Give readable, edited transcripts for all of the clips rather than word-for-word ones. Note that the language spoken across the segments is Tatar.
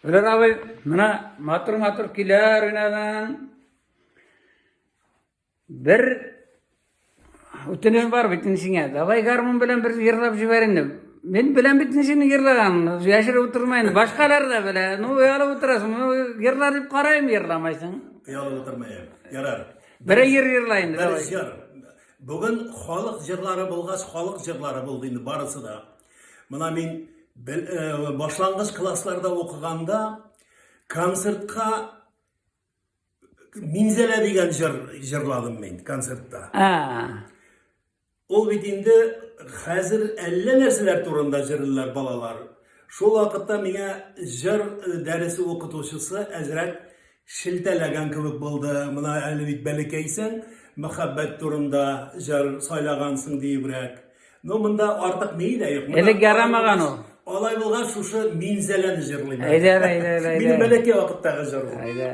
Флер абый, менә матур-матур көйләр уйнадың. Бер үтенеч бар бит инде сиңа. Давай гармун белән бер йырлап җибәр инде. Мин беләм бит инде синең йырлаганыңны. Яшереп утырма инде. Башкалар да белә. Ну, оялып утырасың. Ну, йырла дип карыйм, йырламайсың. Оялып утырмыйм. Ярар. Бер йыр йырла инде, Бер давай. җыр. Бүген халык җырлары булгач, халык җырлары булды инде барысы да. Менә мин э, башлангыч классларда укыганда концертка Минзәлә дигән җыр җырладым мин концертта. Ул бит инде хәзер әллә нәрсәләр турында җырлыйлар балалар. Шул вакытта миңа җыр э, дәресе укытучысы әзрәк шелтәләгән кебек булды. Менә әле бит бәләкәйсең, мәхәббәт турында җыр сайлагансың диебрәк. Ну, монда артык ни дә юк. Элек ярамаган ул. Алай булгач, шушы Минзәләне җырлыйм. Әйдә, әйдә, әйдә. Минем бәләкәй вакыттагы җыр ул. Әйдә.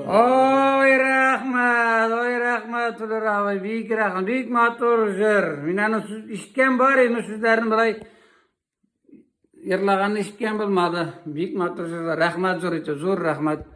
Ой, рәхмәт, ой, рәхмәт, Флер абый, бик рәхмәт, бик матур җыр. Мин аны сүз ишеткән бар, инде сүзләрен болай йырлаганны ишеткән булмады. Бик матур җырлар. Рәхмәт зур итеп, зур рәхмәт.